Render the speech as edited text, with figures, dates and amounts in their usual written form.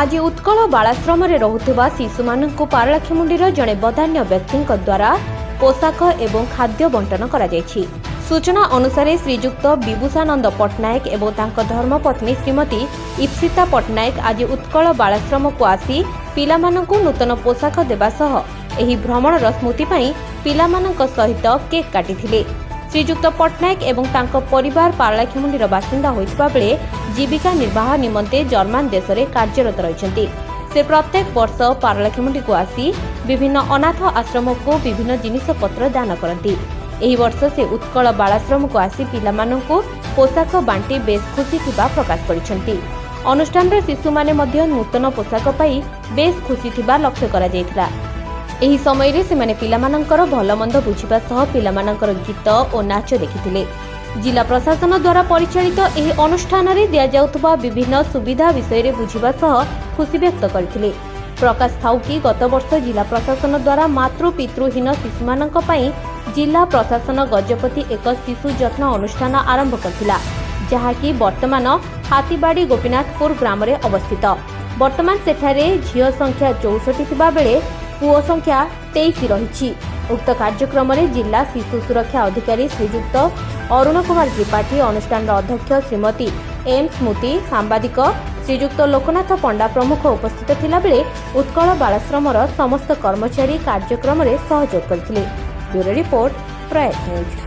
ଆଜି ଉତ୍କଳ ବାଳାଶ୍ରମରେ ରହୁଥିବା ଶିଶୁମାନଙ୍କୁ ପାରଳାଖେମୁଣ୍ଡିର ଜଣେ ବଦାନ୍ୟ ବ୍ୟକ୍ତିଙ୍କ ଦ୍ୱାରା ପୋଷାକ ଏବଂ ଖାଦ୍ୟ ବଣ୍ଟନ କରାଯାଇଛି। ସୂଚନା ଅନୁସାରେ, ଶ୍ରୀଯୁକ୍ତ ବିଭୂଷାନନ୍ଦ ପଟ୍ଟନାୟକ ଏବଂ ତାଙ୍କ ଧର୍ମପତ୍ନୀ ଶ୍ରୀମତୀ ଇପ୍ସିତା ପଟ୍ଟନାୟକ ଆଜି ଉତ୍କଳ ବାଳାଶ୍ରମକୁ ଆସି ପିଲାମାନଙ୍କୁ ନୂତନ ପୋଷାକ ଦେବା ସହ ଏହି ଭ୍ରମଣର ସ୍ମୃତି ପାଇଁ ପିଲାମାନଙ୍କ ସହିତ କେକ୍ କାଟିଥିଲେ। ଶ୍ରୀଯୁକ୍ତ ପଟ୍ଟନାୟକ ଏବଂ ତାଙ୍କ ପରିବାର ପାରଳାଖେମୁଣ୍ଡିର ବାସିନ୍ଦା ହୋଇଥିବା ବେଳେ ଜୀବିକା ନିର୍ବାହ ନିମନ୍ତେ ଜର୍ମାନ ଦେଶରେ କାର୍ଯ୍ୟରତ ରହିଛନ୍ତି। ସେ ପ୍ରତ୍ୟେକ ବର୍ଷ ପାରଳାଖେମୁଣ୍ଡିକୁ ଆସି ବିଭିନ୍ନ ଅନାଥ ଆଶ୍ରମକୁ ବିଭିନ୍ନ ଜିନିଷପତ୍ର ଦାନ କରନ୍ତି। ଏହି ବର୍ଷ ସେ ଉତ୍କଳ ବାଳାଶ୍ରମକୁ ଆସି ପିଲାମାନଙ୍କୁ ପୋଷାକ ବାଣ୍ଟି ବେଶ୍ ଖୁସି ଥିବା ପ୍ରକାଶ କରିଛନ୍ତି। ଅନୁଷ୍ଠାନର ଶିଶୁମାନେ ମଧ୍ୟ ନୂତନ ପୋଷାକ ପାଇ ବେଶ୍ ଖୁସି ଥିବା ଲକ୍ଷ୍ୟ କରାଯାଇଥିଲା। ଏହି ସମୟରେ ସେମାନେ ପିଲାମାନଙ୍କର ଭଲମନ୍ଦ ବୁଝିବା ସହ ପିଲାମାନଙ୍କର ଗୀତ ଓ ନାଚ ଦେଖିଥିଲେ। ଜିଲ୍ଲା ପ୍ରଶାସନ ଦ୍ୱାରା ପରିଚାଳିତ ଏହି ଅନୁଷ୍ଠାନରେ ଦିଆଯାଉଥିବା ବିଭିନ୍ନ ସୁବିଧା ବିଷୟରେ ବୁଝିବା ସହ ଖୁସି ବ୍ୟକ୍ତ କରିଥିଲେ। ପ୍ରକାଶ ଥାଉ କି, ଗତବର୍ଷ ଜିଲ୍ଲା ପ୍ରଶାସନ ଦ୍ୱାରା ମାତୃ ପିତୃହୀନ ଶିଶୁମାନଙ୍କ ପାଇଁ ଜିଲ୍ଲା ପ୍ରଶାସନ ଗଜପତି ଏକ ଶିଶୁ ଯତ୍ନ ଅନୁଷ୍ଠାନ ଆରମ୍ଭ କରିଥିଲା, ଯାହାକି ବର୍ତ୍ତମାନ ହାତୀବାଡ଼ି ଗୋପୀନାଥପୁର ଗ୍ରାମରେ ଅବସ୍ଥିତ। ବର୍ତ୍ତମାନ ସେଠାରେ ଝିଅ ସଂଖ୍ୟା 64 ଥିବାବେଳେ ପୁଅ ସଂଖ୍ୟା 23 ରହିଛି। ଉକ୍ତ କାର୍ଯ୍ୟକ୍ରମରେ ଜିଲ୍ଲା ଶିଶୁ ସୁରକ୍ଷା ଅଧିକାରୀ ଶ୍ରୀଯୁକ୍ତ ଅରୁଣ କୁମାର ତ୍ରିପାଠୀ, ଅନୁଷ୍ଠାନର ଅଧ୍ୟକ୍ଷ ଶ୍ରୀମତୀ ଏମ୍ ସ୍ମୃତି, ସାମ୍ବାଦିକ ଶ୍ରୀଯୁକ୍ତ ଲୋକନାଥ ପଣ୍ଡା ପ୍ରମୁଖ ଉପସ୍ଥିତ ଥିଲାବେଳେ ଉତ୍କଳ ବାଳାଶ୍ରମର ସମସ୍ତ କର୍ମଚାରୀ କାର୍ଯ୍ୟକ୍ରମରେ ସହଯୋଗ କରିଥିଲେ। ବ୍ୟୁରୋ ରିପୋର୍ଟ, ପ୍ରୟାସ ନ୍ୟୁଜ୍।